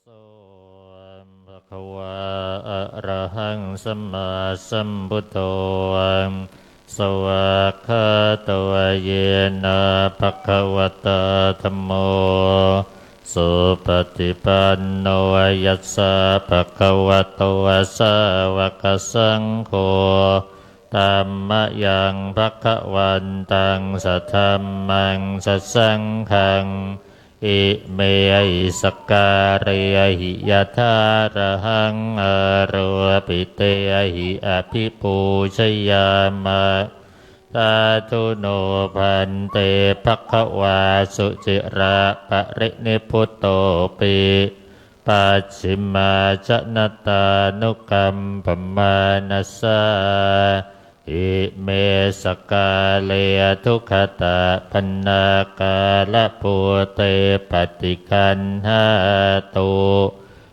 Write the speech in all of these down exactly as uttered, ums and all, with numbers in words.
So bhagavā arahaṃ sammāsambuddho, svākkhāto yena bhagavatā dhammo, supaṭipanno yassa bhagavato sāvakasaṅgho, tammayaṃ bhagavantaṃ sadhammaṃ sasaṅghaṃ, imehi sakkārehi yathārahaṃ āropitehi abhipūjayāma. Sādhu no bhante bhagavā suciraparinibbutopi pacchimājanatānukampamānasā ime sakkāre duggatapaṇṇākārabhūte paṭiggaṇhātu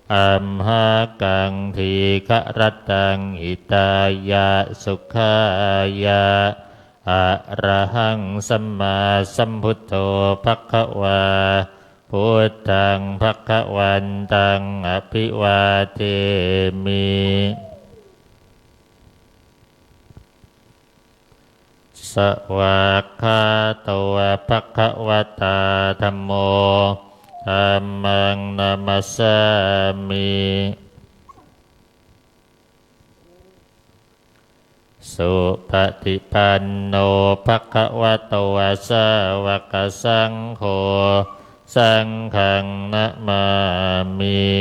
amhākaṃ dīgharattaṃ hitāya sukhāya. Arahaṃ sammāsambuddho bhagavā, buddhaṃ bhagavantaṃ abhivādemi. Svākkhāto bhagavatā dhammo, dhammaṃ namassāmi. Supaṭipanno bhagavato sāvakasaṅgho, saṅghaṃ namāmi.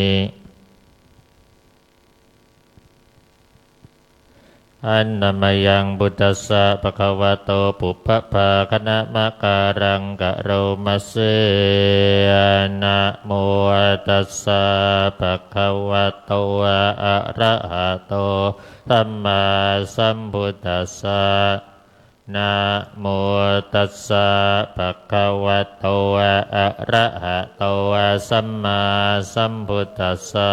Annamayaṃ buddhassa bhagavato pubbabhāganamakāraṃ karoma se. Namo tassa bhagavato arahato sammāsambuddhassa. Namo tassa bhagavato arahato sammāsambuddhassa.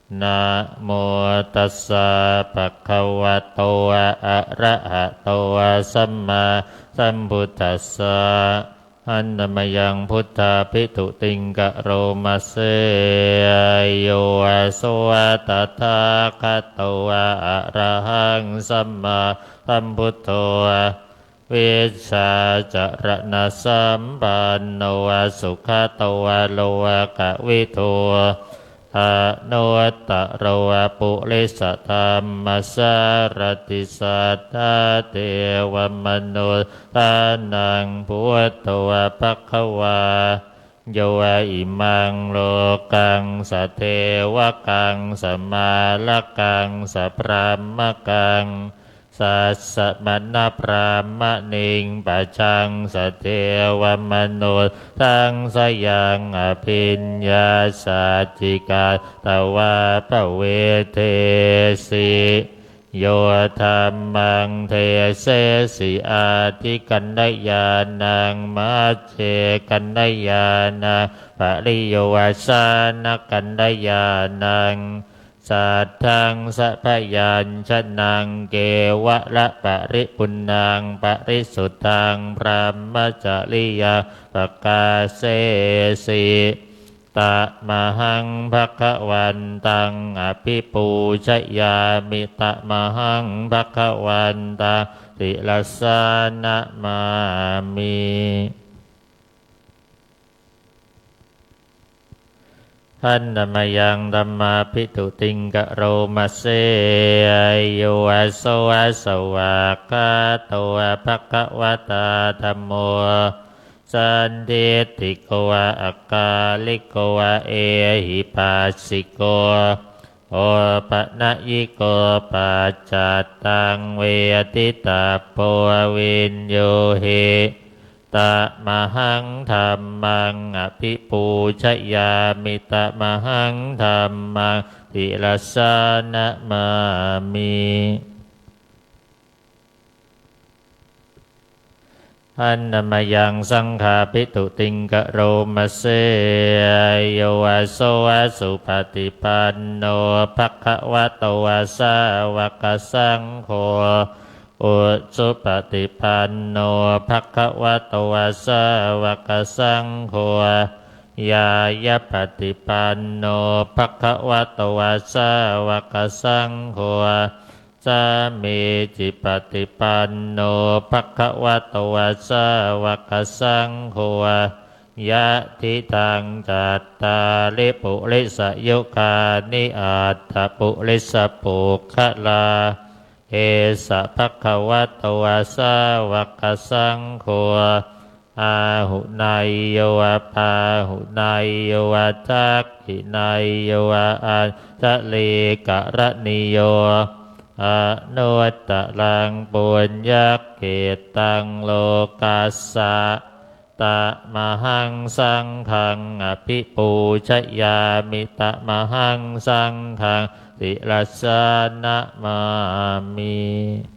Namo tassa bhagavato arahato sammāsambuddhassa. Annamayaṃ buddhābhistutiṃ karoma se. Yo so tathāgato arahaṃ sammāsambuddho, vijjācaraṇasampanno sugato lokavidū, anuttaro purisadammasārathi satthā devamanussānaṃ buddho bhagavā. Yo imaṃ lokaṃ sadevakaṃ samārakaṃ sabrahmakaṃ sassamaṇabrāhmaṇiṃ pajaṃ sadevamanussasangyaṃ abhiññā sacchikatvā pavedesi. Yo dhammaṃ desesi ādikalyāṇaṃ majjhekalyāṇaṃ pariyosānakalyāṇaṃ sātthaṃ sabyañjanaṃ kevalaparipuṇṇaṃ parisuddhaṃ brahmacariyaṃ pakāsesi. Tamahaṃ bhagavantaṃ abhipūjayāmi. Tamahaṃ bhagavantaṃ sirasā namāmi. Handa mayaṃ dhammābhistutiṃ karoma se. Yo so svākkhāto bhagavatā dhammo sandiṭṭhiko akāliko ehipassiko opanayiko paccattaṃ veditabbo viññūhi. Tamahaṃ dhammaṃ abhipūjayāmi. Tamahaṃ dhammaṃ sirasā namāmi. Handa mayaṃ saṅghābhistutiṃ karoma se. Yo so supaṭipanno bhagavato sāvakasaṅgho, ujupaṭipanno bhagavato sāvakasaṅgho, ñāyapaṭipanno bhagavato sāvakasaṅgho, sāmīcipaṭipanno bhagavato sāvakasaṅgho, yadidaṃ cattāri purisayugāni aṭṭha purisapuggalā, esa bhagavato sāvakasaṅgho, āhuneyyo pāhuneyyo dakkhiṇeyyo añjalikaraṇīyo, anuttaraṃ puññakkhettaṃ lokassāti. Tamahaṃ saṅghaṃ abhipūjayāmi, tamahaṃ saṅghaṃ sirasā namāmi.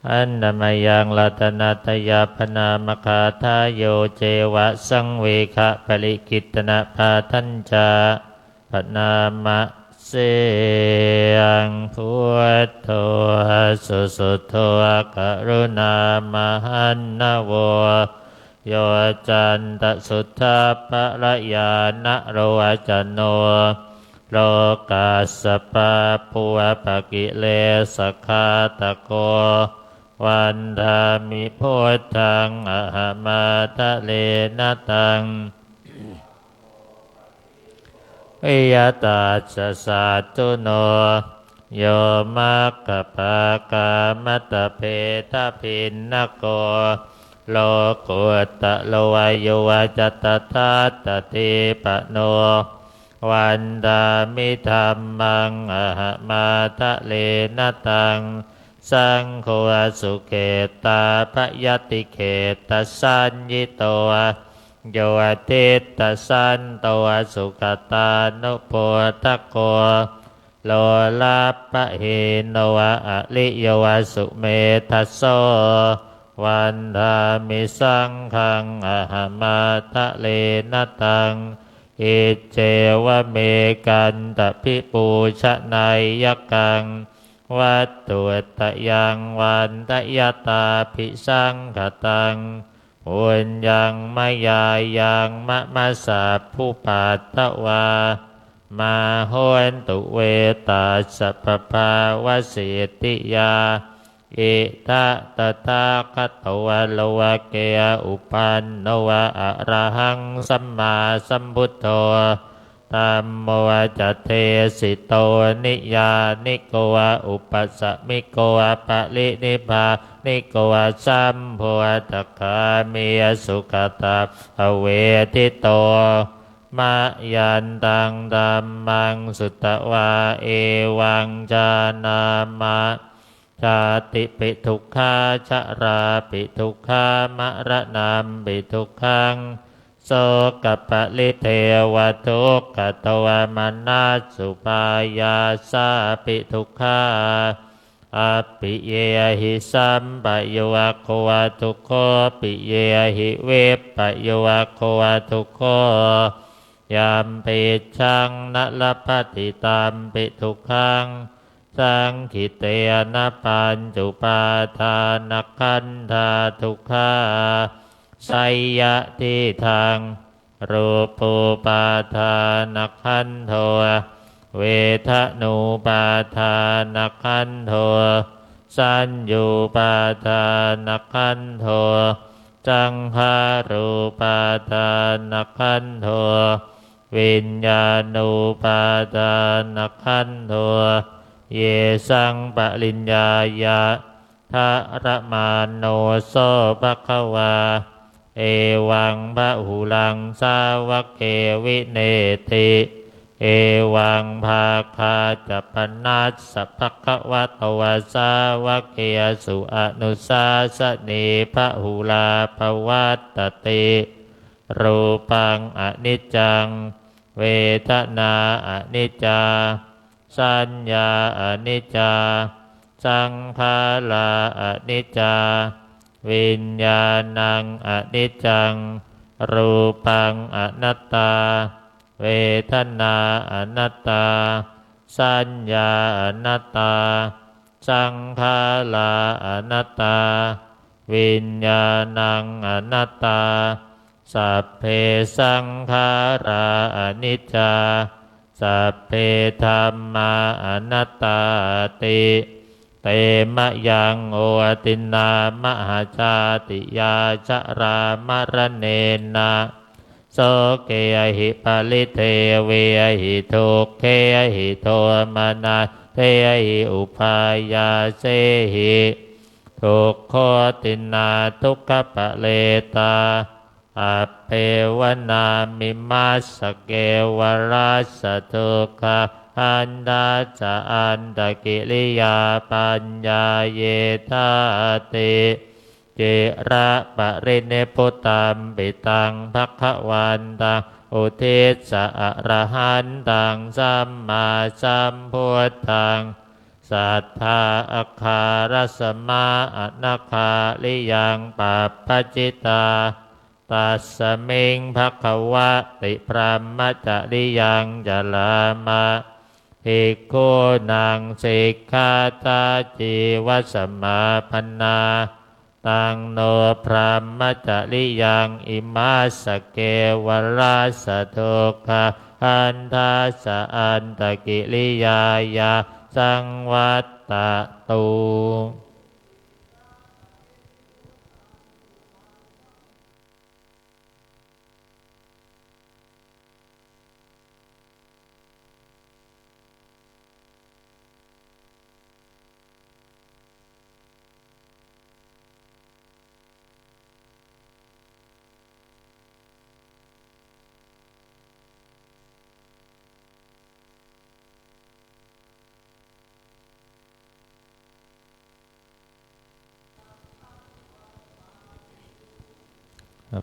Handa mayaṃ ratanattayabhaṇāmagāthāyo cevassaṃvegaparikittanapaṭhañca. Bhaṇāma se yaṃ. Buddho susuddho karuṇāmahaṇṇavo, yoccantasuddhabbarañāṇalocano, lokassa pāpūpakilesaghātako, vandāmi buddhaṃ ahamādarena taṃ. Yathassa sattuno, yo maggapākamatabbhedabhinnako, lokuttaro yo ca tathāgatadhipañño, vandāmi dhammaṃ ahamādarena taṃ. Saṅgho sukhettābhayatikhetasaññito, yo diṭṭhasanto sugatānubodhako, lolappahīno ariyo sumedhaso, vandāmi saṅghaṃ ahamādarena taṃ. Iccevamekantabhipūjaneyyaṃ, vatthuttayaṃ vantayatābhisaṅkhataṃ, puññaṃ mayā yaṃ mama sabbupaddavā, mā hontu ve tassa pabhāvasiddhiyā. Idha tathāgato loke uppanno arahaṃ sammāsambuddho, dhammo ca desito niyyāniko upasamiko parinibbāniko sambodhagāmī sugatassa vedito. Mayantaṃ dhammaṃ sutvā evaṃ jānāma: jātipi dukkhā, jarāpi dukkhā, maraṇampi dukkhaṃ, sokaparidevadukkhadomanassupāyāsāpi dukkhā. Appiyehi sampayogo dukkho, piyehi vippayogo dukkho, yampicchaṃ na labhati tampi dukkhaṃ, saṅkhittena pañcupādānakkhandhā dukkhā. Seyyathīdaṃ: rūpūpādānakkhandho, vedanūpādānakkhandho, saññūpādānakkhandho, saṅkhārūpādānakkhandho, viññāṇūpādānakkhandho. Yesaṃ pariññāya dharamāno so bhagavā evaṃ bahulaṃ sāvake vineti. Evaṃbhāgā ca panassa bhagavato sāvakesu anusāsanī bahulā pavattati. Rūpaṃ aniccaṃ, vedanā aniccā, saññā aniccā, saṅkhārā aniccā, viññāṇaṃ aniccaṃ, rūpaṃ anattā, vedanā anattā, saññā anattā, saṅkhārā anattā, viññāṇaṃ anattā. Sabbe saṅkhārā aniccā, sabbe dhammā anattāti. Te mayaṃ otiṇṇā mahajātiyā jarāmaraṇena sokehi paridevehi dukkhehi domanassehi upāyāsehi. Dukkhotiṇṇā dukkhaparetā appevanāmimassa kevalassa dukkhahandassa antakiriyā paññāyethāti. Ciraparinibbutampi taṃ bhagavantaṃ uddissa arahantaṃ sammāsambuddhaṃ satthā āgārasamā anāgāriyaṃ pabbajitā. Tasmiṃ bhagavati brahmacariyaṃ carāma bhikkhūnaṃ sikkhāsājīvasmāpanā. Taṃ no brahmacariyaṃ imassa kevalassa dukkhahandassa antakiriyāya saṃvattatu.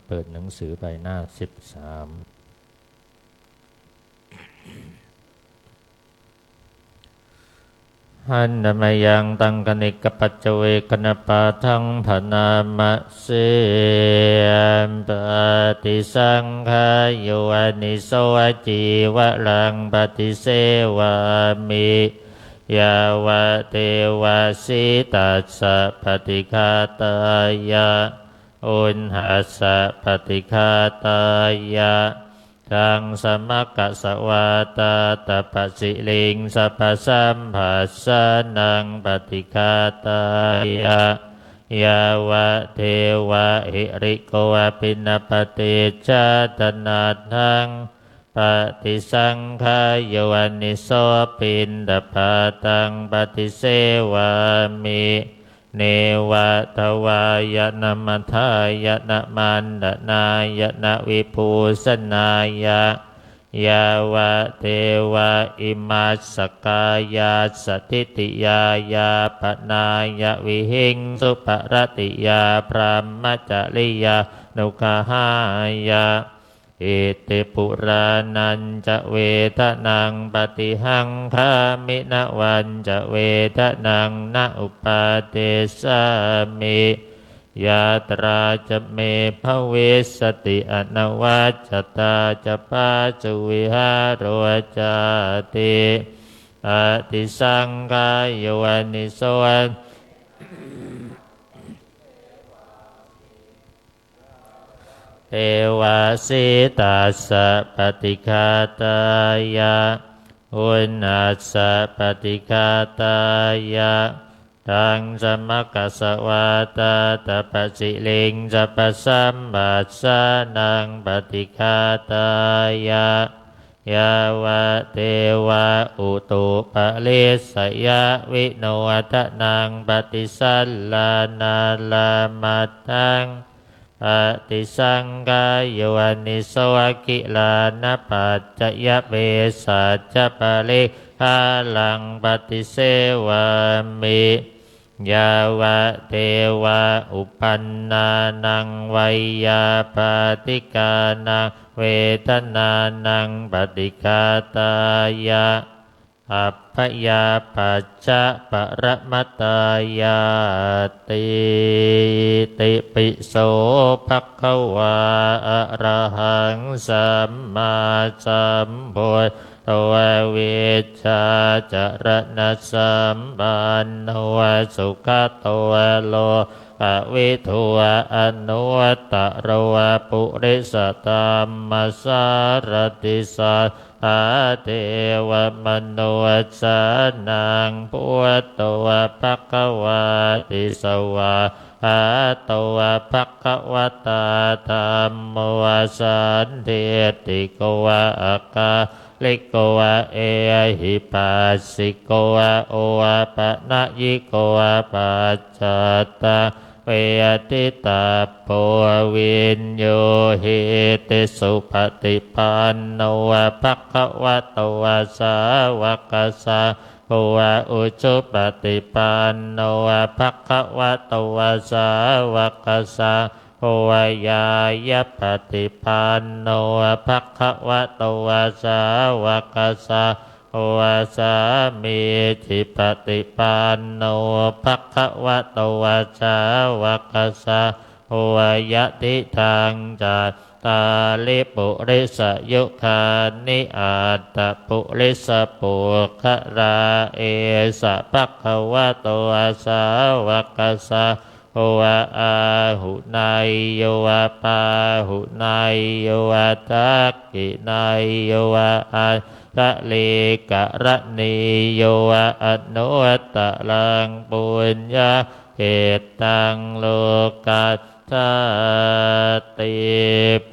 เปิดหนังสือไปหน้าสิบสาม Handa mayaṃ taṅkhaṇikapaccavekkhaṇapāṭhaṃ bhaṇāma se. Paṭisaṅkhā yoniso cīvaraṃ paṭisevāmi, yāvadeva sītassa paṭighātāya, uṇhassa paṭighātāya, ḍaṃsamakasavātātapasiriṃsapasamphassānaṃ paṭighātāya, yāvadeva hirikopinapaṭicchādanatthaṃ. Paṭisaṅkhā yoniso piṇḍapātaṃ paṭisevāmi, neva davāya na madāya na maṇḍanāya na vibhūsanāya, yāvadeva imassa kāyassa ṭhitiyā yāpanāya vihiṃsuparatiyā brahmacariyānuggahāya. Iti purāṇañca vedanaṃ paṭihaṅkhāmi navañca vedanaṃ na uppādessāmi, yātrā ca me bhavissati anavajjatā ca phāsuvihāro cāti. Paṭisaṅkhā yoniso devā sītassa paṭighātāya, uṇhassa paṭighātāya, ḍaṃsamakasavātātapasiriṃsapasamphassānaṃ paṭighātāya, yāvadeva utuparissayavinodanaṃ paṭisallānārāmatthaṃ. Paṭisaṅkhā yoniso gilānapaccayabhesajjaparikkhāraṃ paṭisevāmi, yāvadeva uppannānaṃ veyyābādhikānaṃ vedanānaṃ paṭighātāya, abyāpajjhaparamatāyāti. Itipi so bhagavā arahaṃ sammāsambuddhassa vijjācaraṇasampanno sugato lokavidū anuttaro purisadammasārathi satthā devamanussānaṃ buddho bhagavāti. Svākkhāto bhagavatā dhammo sandiṭṭhiko akāliko ehipassiko opanayiko paccattaṃ veditabbo viññūhīti. Supaṭipanno bhagavato sāvakasaṅgho, ujupaṭipanno bhagavato sāvakasaṅgho, ñāyapaṭipanno bhagavato sāvakasaṅgho, sāmīcipaṭipanno bhagavato sāvakasaṅgho, yadidaṃ cattāri purisayugāni aṭṭha purisapuggalā, esa bhagavato sāvakasaṅgho, āhuneyyo pāhuneyyo dakkhiṇeyyo añjalikaraṇīyo anuttaraṃ puññakkhettaṃ lokassāti.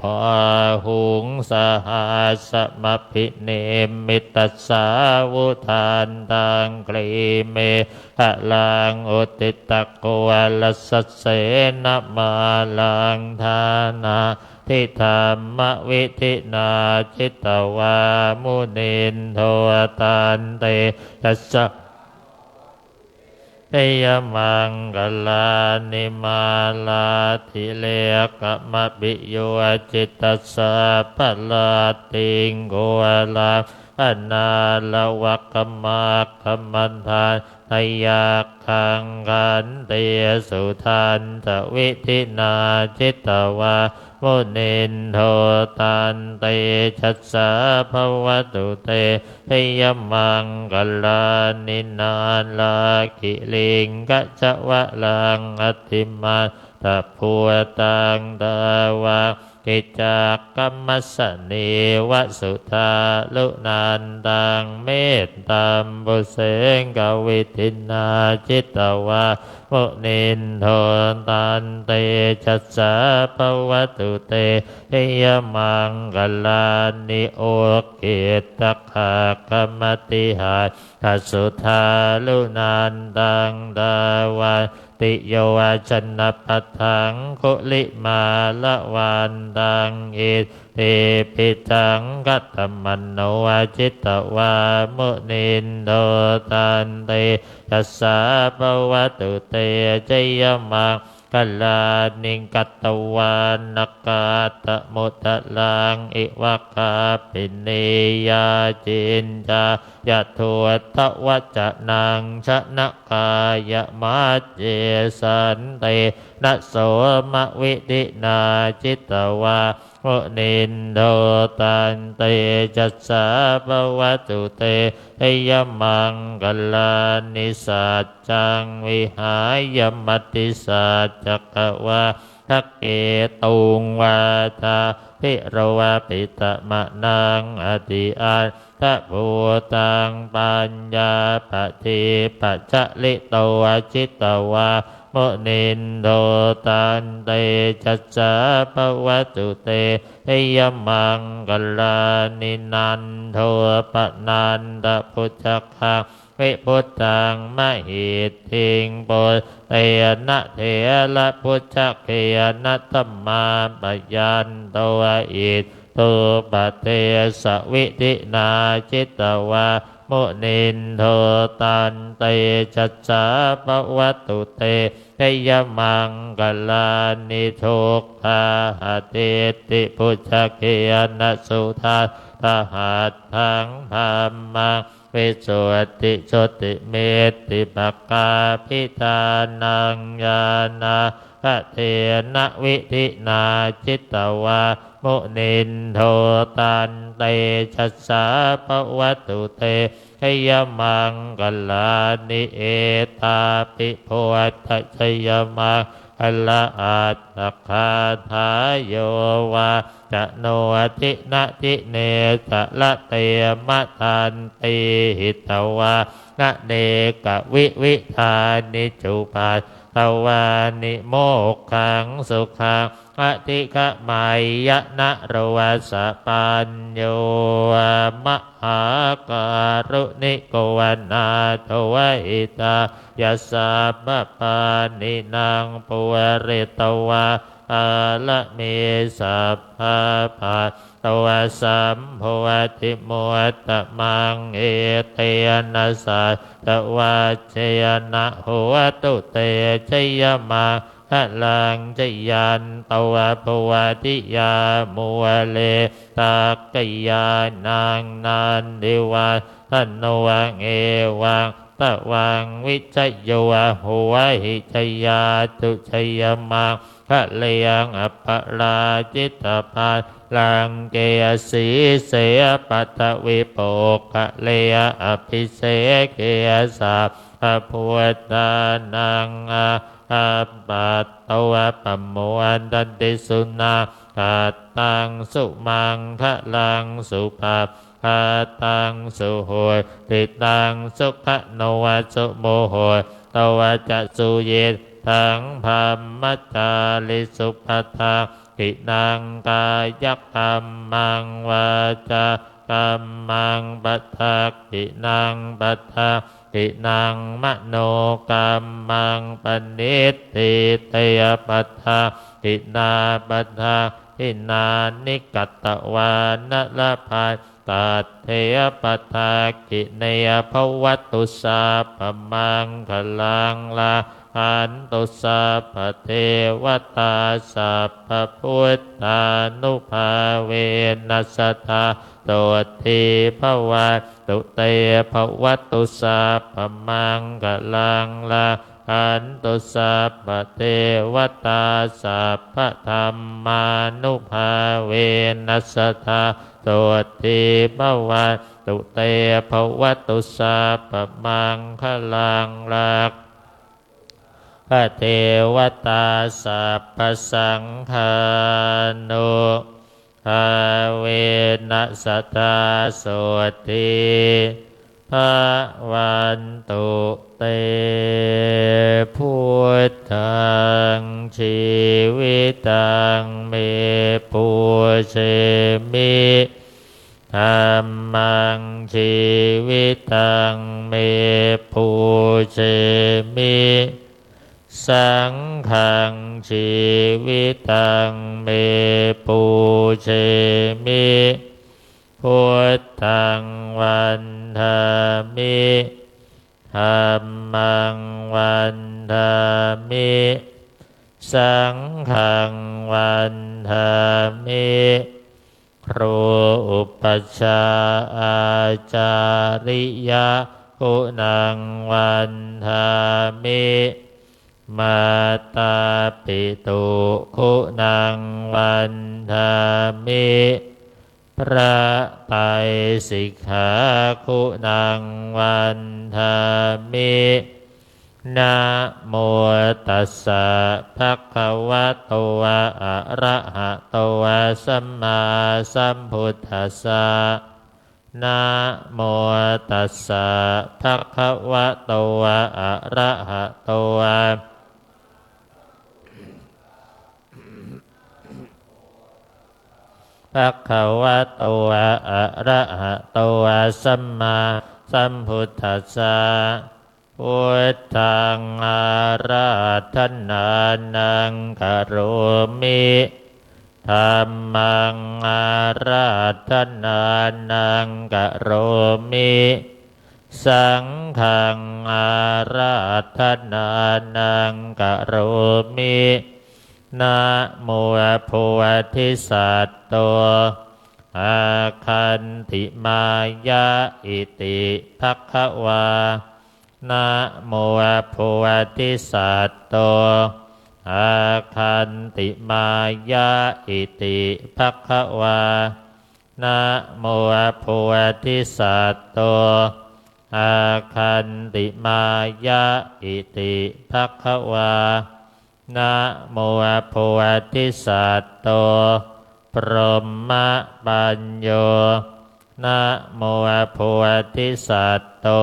Bāhuṃ sahassamabhinimmitasāvudhantaṃ grīmekhalaṃ uditaghorasasenamāraṃ dānādidhammavidhinā jitavā munindo, tantejasā jayamaṅgalāni. Mārātirekamabhiyujjhitasabbarattiṃ ghorampanāḷavakamakkhamathaddhayakkhaṃ khantīsudantavidhinā jitavā munindo, tantejasā bhavatu te jayamaṅgalāni. Nāḷāgiriṃ gajavaraṃ atimattabhūtaṃ dāvaggicakkamasanīva sudāruṇantaṃ mettambusekavidhinā jitavā munindo, tantejasā bhavatu te jayamaṅgalāni. Ukkhittakhaggamatihatthasudāruṇantaṃ dhāvantiyojanapathaṅgulimālavantaṃ iti bhisaṅkhatamano jitavā munindo, tantejasā bhavatu te jayamaṅgalāni. Katvāna kaṭṭhamudaraṃ iva gabbhinīyā ciñcāya duṭṭhavacanaṃ janakāyamajjhe santena somavidhinā jitavā munindo, tantejasā bhavatu te jayamaṅgalāni. Saccaṃ vihāya matisaccakavādaketuṃ vādābhiropitamanaṃ atiandhabhūtaṃ paññāpadīpajalito jitavā munindo, tantejasā bhavatu te jayamaṅgalāni. Nandopanandabhujagaṃ vibudhaṃ mahiddhiṃ puttena therabhujagena damāpayanto iddhūpadesavidhinā jitavā munindo, tantejasā bhavatu te jayamaṅgalāni. Duggāhadiṭṭhibhujagena sudaṭṭhahatthaṃ brahmaṃ visuddhijutimiddhibakābhidhānaṃ ñāṇāgadena vidhinā jitavā munindo taṃtejasā bhavatu te jayamaṅgalāni. Etāpi buddhajayamaṅgalaaṭṭhagāthā yo vācano dinadine sarate matandī hitvānanekavividhāni cupaddavāni mokkhaṃ sukhaṃ adhigameyya naro sapañño. Mahākāruṇiko nātho hitāya sabbapāṇinaṃ pūretvā pāramī sabbā patto sambodhimuttamaṃ. Etena saccavajjena hotu te jayamaṅ galaṃ. Jayanto bodhiyā mūle sakyānaṃ nandivaḍḍhano evaṃ tvaṃ vijayo hohi jayassu jayamaṅgale aparājitapallaṅke sīse paṭhavipokkhare abhiseke sabbabuddhānaṃ aggappatto pamodanti. Sunakkhattaṃ sumaṅgalaṃ supabhātaṃ suhuṭṭhitaṃ sukhaṇo sumuhutto ca suyiṭṭhaṃ brahmacārisu. Padakkhiṇaṃ kāyakammaṃ vācākammaṃ padakkhiṇaṃ padakkhiṇaṃ manokammaṃ paṇidhī te padakkhiṇā. Padakkhiṇāni katvāna labhantatthe padakkhiṇe. Bhavatu sabbamaṅgalaṃ rakkhantu sabbadevatā sabbabuddhānubhāvena sadā sotthī bhavantu te. Bhavatu sabbamaṅgalaṃ rakkhantu sabbadevatā sabbadhammānubhāvena sadā sotthī bhavantu te. Bhavatu sabbamaṅgalaṃ rak devatā sabbasaṅghānubhāvena sadā sotthī bhavantu te. Buddhaṃ jīvitaṃ me pūjemi. Dhammaṃ jīvitaṃ me pūjemi. Saṅghaṃ jīvitaṃ me pūjemi. Buddhaṃ vandāmi. Dhammaṃ vandāmi. Saṅghaṃ vandāmi. ครูอุปัชฌาย์ ācāriyaguṇaṃ vandāmi. Mātāpituguṇaṃ vandāmi. พระไตรสิกขา guṇaṃ vandāmi. Namo tassa bhagavato arahato sammāsambuddhassa. Namo tassa bhagavato arahato bhagavato arahato sammāsambuddhassa. Buddhaṃ ārādhanānaṃ karomi. Dhammaṃ ārādhanānaṃ karomi. Saṅghaṃ ārādhanānaṃ karomi. Namo bodhisatto āgantimāya iti bhagavā. Namo bodhisatto āgantimāya iti bhagavā. Namo bodhisatto āgantimāya iti bhagavā. Namo bodhisatto brahmapañño. Namo bodhisatto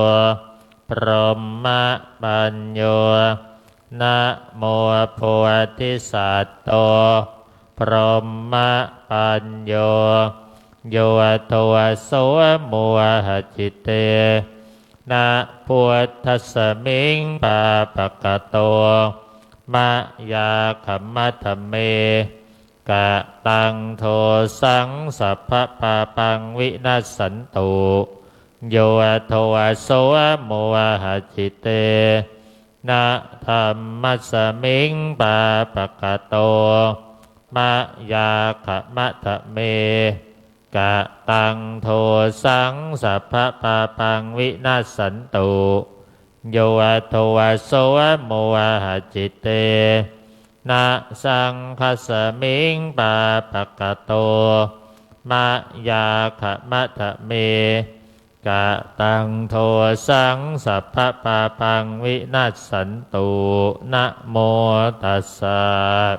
brahmapañño. Namo bodhisatto brahmapañño. Yo doso mohacitena buddhasmiṃ pāpakato mayā khamatha me kataṃ dosaṃ sabbapāpaṃ vinassantu. Yo doso mohacitena dhammasmiṃ pāpakato mayā khamatha me kataṃ dosaṃ sabbapāpaṃ vinassantu. Yo doso mohacitena saṅghasmiṃ pāpakato mayā khamatha me kataṃ dosaṃ sabbapāpaṃ vinassantu. Namo tassa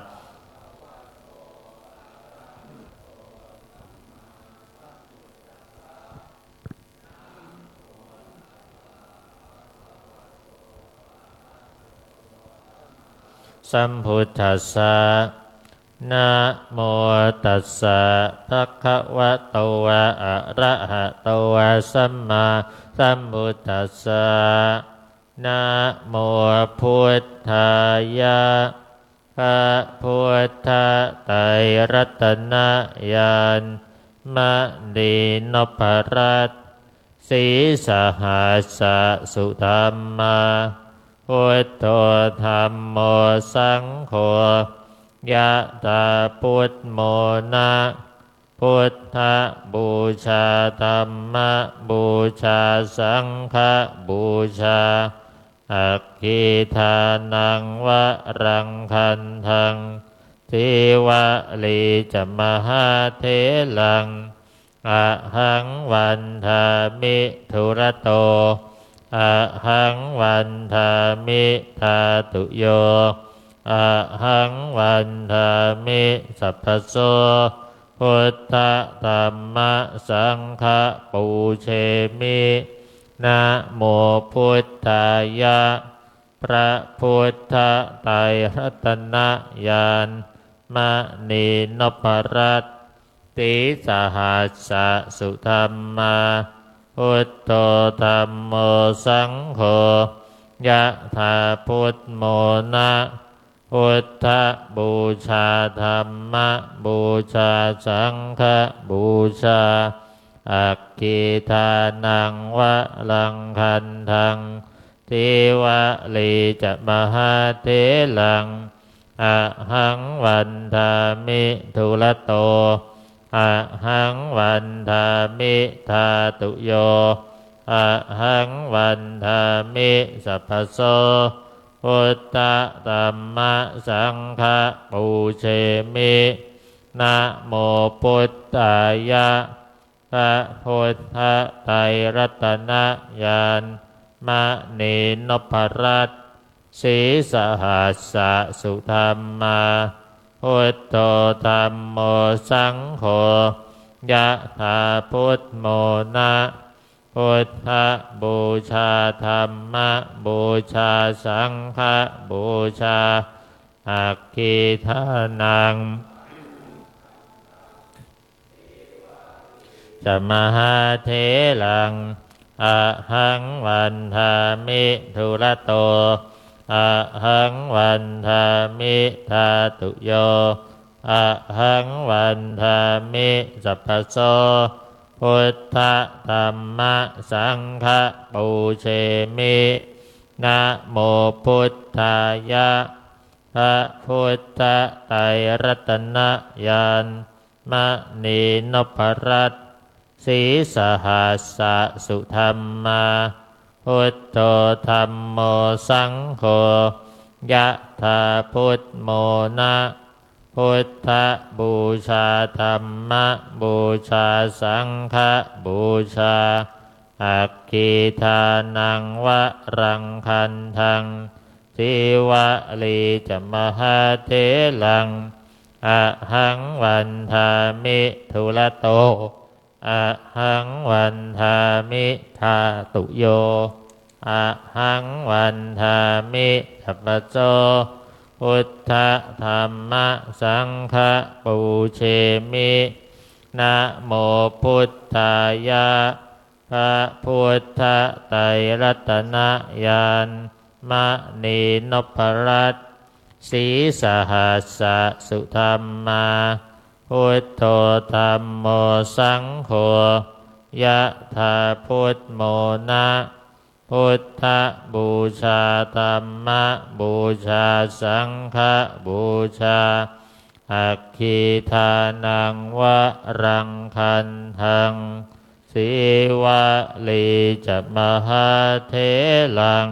sambuddhassa. Namo tassa bhagavato arahato sammāsambuddhassa. Namo buddhāya. Pure buddha tairatana yan mani nopparat sīsahassa sudhammā. Buddho dhammo saṅgho yathā putmona buddha pūjā dhamma pūjā saṅgha pūjā aggi dānaṃ varaṃ gandhaṃ sīvalī ca mahātheraṃ ahaṃ vandāmi dūrato ahaṃ vandāmi dhātuyo ahaṃ vandāmi sabbaso buddha dhamma saṅgha pūjemi. Namo buddhāya. Pure buddha tairatana yan mani nopparat sīsahassa sudhammā. Buddho dhammo saṅgho yathā putmona buddha pūjā dhamma pūjā saṅgha pūjā aggi dānaṃ varaṃ gandhaṃ sīvalī ca mahātheraṃ ahaṃ vandāmi dūrato ahaṃ vandāmi dhātuyo ahaṃ vandāmi sabbaso buddha dhamma saṅgha pūjemi. Namo buddhāya. Pure buddha tairatana yan mani nopparat sīsahassa sudhammā. Buddho dhammo saṅgho yathā putmona buddha pūjā dhamma pūjā saṅgha pūjā aggi dānaṃ ca mahātheraṃ ahaṃ vandāmi dūrato ahaṃ vandāmi dhātuyo ahaṃ vandāmi sabbaso buddha dhamma saṅgha pūjemi. Namo buddhāya. Pure buddha tairatana yan mani nopparat sīsahassa sudhammā. Buddho dhammo saṅgho Yathā phummona buddhapūjā dhammapūjā saṅghapūjā aggi dānaṃ varaṃ gandhaṃ sīvalī ca mahātheraṃ ahaṃ vandāmi dūrato ahaṃ vandāmi dhātuyo ahaṃ vandāmi sabbaso buddha dhamma saṅgha pūjemi. Namo buddhāya. พระพุทธไตรรัตนญาณ มณีนพรัตน์ ศรีสหัสสะสุธรรมา Buddho dhammo saṅgho yathā phummona buddhapūjā dhammapūjā saṅghapūjā aggi dānaṃ varaṃ gandhaṃ sīvalī ca mahātheraṃ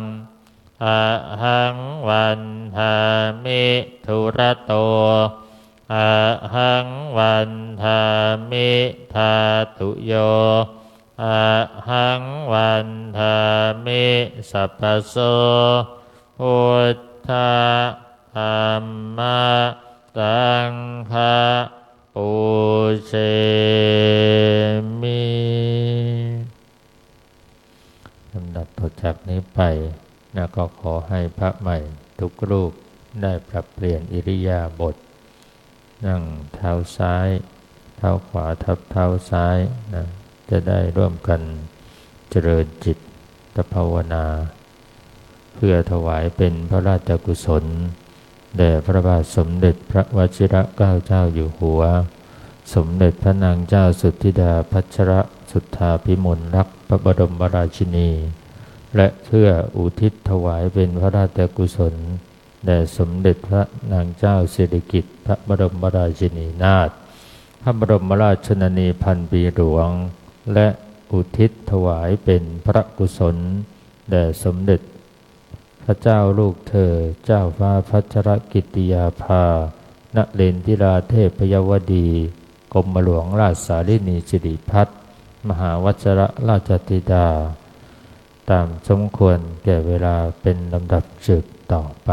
ahaṃ vandāmi dūrato ahaṃ vandāmi dhātuyo ahaṃ vandāmi sabbaso buddha dhamma saṅgha pūjemi. ลำดับต่อจากนี้ไปนะ ก็ขอให้พระใหม่ทุกรูปได้ปรับเปลี่ยนอิริยาบถ นั่งเท้าซ้าย เท้าขวาทับเท้าซ้ายนะ จะได้ร่วมกันเจริญจิตภาวนา เพื่อถวายเป็นพระราชกุศล แด่พระบาทสมเด็จพระวชิรเกล้าเจ้าอยู่หัว สมเด็จพระนางเจ้าสุทธิดาพัชรสุทธาภิมลรักษ์ พระบรมราชินี และเพื่ออุทิศถวายเป็นพระราชกุศล แด่สมเด็จพระนางเจ้าสิริกิติ์ พระบรมราชินีนาถ พระบรมราชชนนีพันปีหลวง และอุทิศถวายเป็นพระกุศล แด่สมเด็จพระเจ้าลูกเธอ เจ้าฟ้าพัชรกิติยาภา นเรนทิราเทพยวดี กรมหลวงราชสาลินีสิริพัฒน์ มหาวชิรราชธิดา ตามสมควรแก่เวลาเป็นลำดับสืบต่อไป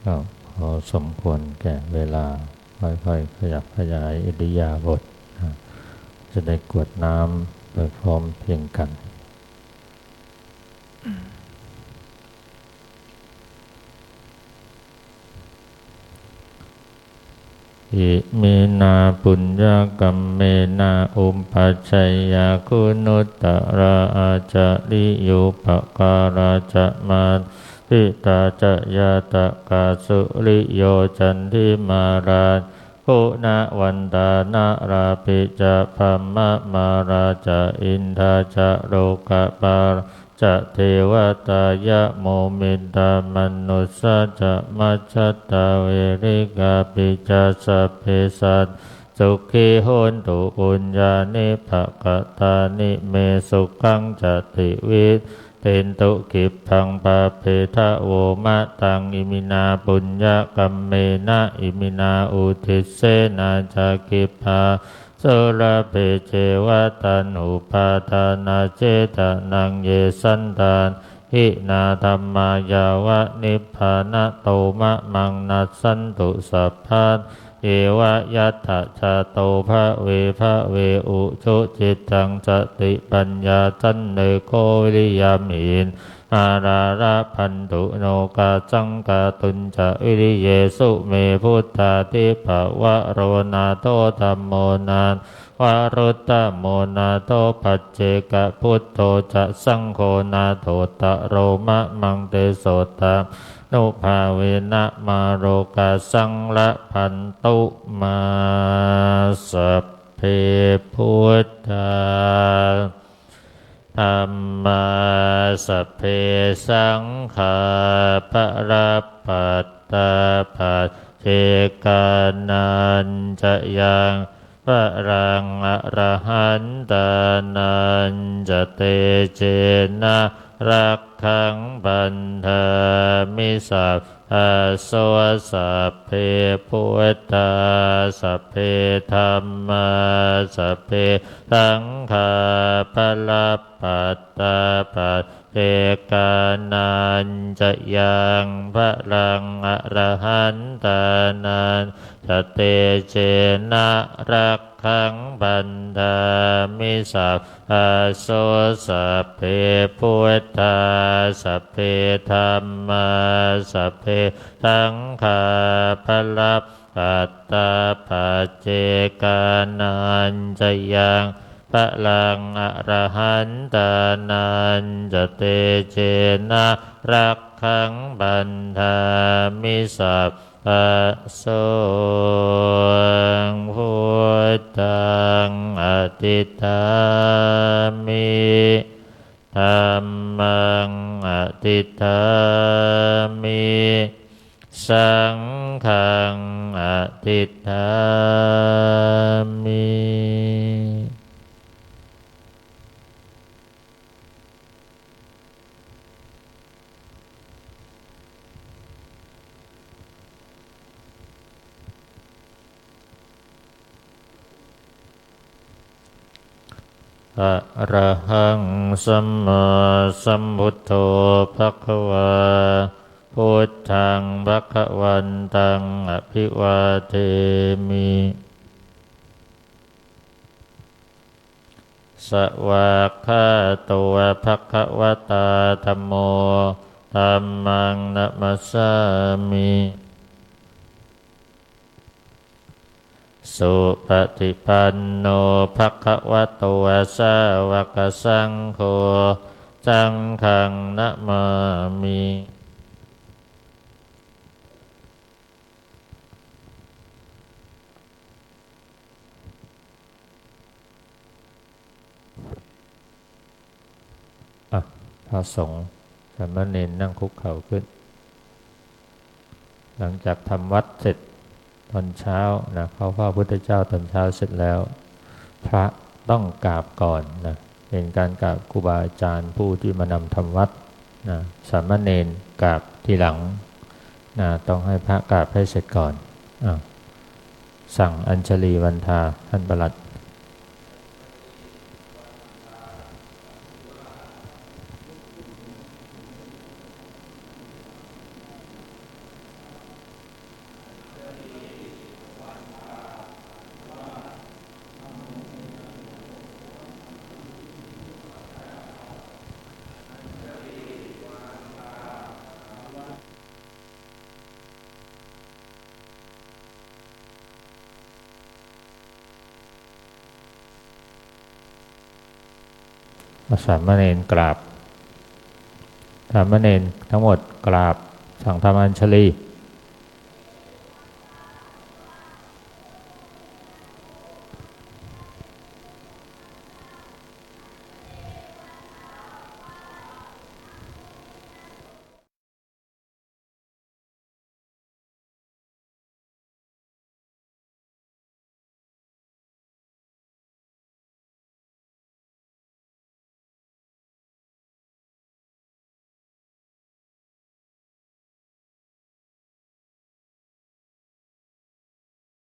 ก็พอสมควรแก่เวลา ค่อยๆขยับขยายอิริยาบถนะ จะได้กรวดน้ำโดยพร้อมเพรียงกัน Iminā puññakammena upajjhāyā guṇuttarā ācariyūpakārā ca mātā pitā ca ñātakā suriyo candimā rājā guṇavantā narāpi ca brahmamārā ca indā ca lokapālā ca devatā yamo mittā manussā ca majjhattā verikāpi ca sabbe sattā sukhī hontu puññāni pakatāni me sukhañca tividhentu khippaṃ pāpetha vo mataṃ. Iminā puññakammena iminā uddissena ca khippā sulabhe ceva taṇhupādānachedanaṃ ye santāne hīnā dhammā yāva nibbānato mamaṃ nassantu sabbadā yeva yattha jāto bhave bhave ujucittaṃ satipaññā sallekho viriyamhinā mārā labhantu nokāsaṃ kātuñca viriyesu me. Buddhādhipavaro nātho dhammo nātho varuttamo nātho paccekabuddho ca saṅgho nāthottaro mamaṃ tesottamānubhāvena mārokāsaṃ labhantu mā. Sabbe buddhā dhammā sabbe saṅghā balappattā paccekānañca yaṃ balaṃ arahantānañca tejena rakkhaṃ bandhāmi sabbaso. Sabbe buddhā sabbe dhammā sabbe saṅghā balappattā paccekānañca yaṃ balaṃ arahantānañca tejena rakkhaṃ bandhāmi sabbaso. Sabbe buddhā sabbe dhammā sabbe saṅghā balappattā paccekānañca yaṃ balaṃ arahantānañca tejena rakkhaṃ bandhāmi sabbaso. Buddhaṃ adhiṭṭhāmi dhammaṃ adhiṭṭhāmi saṅghaṃ adhiṭṭhāmi. Arahaṃ sammāsambuddho bhagavā, buddhaṃ bhagavantaṃ abhivādemi. Svākkhāto bhagavatā dhammo, dhammaṃ namassāmi. Supaṭipanno bhagavato sāvakasaṅgho, saṅghaṃ namāmi. อ่ะ พระสงฆ์ สามเณรนั่งคุกเข่าขึ้น หลังจากทำวัตรเสร็จตอนเช้านะ เข้าเฝ้าพระพุทธเจ้าตอนเช้าเสร็จแล้ว พระต้องกราบก่อนนะ เป็นการกราบครูบาอาจารย์ผู้ที่มานำทำวัตรนะ สามเณรกราบทีหลังนะ ต้องให้พระกราบให้เสร็จก่อน อ่ะ สั่งอัญชลีวันทา ท่านปลัด สามเณรกราบ สามเณรทั้งหมดกราบ สั่งทำอัญชลี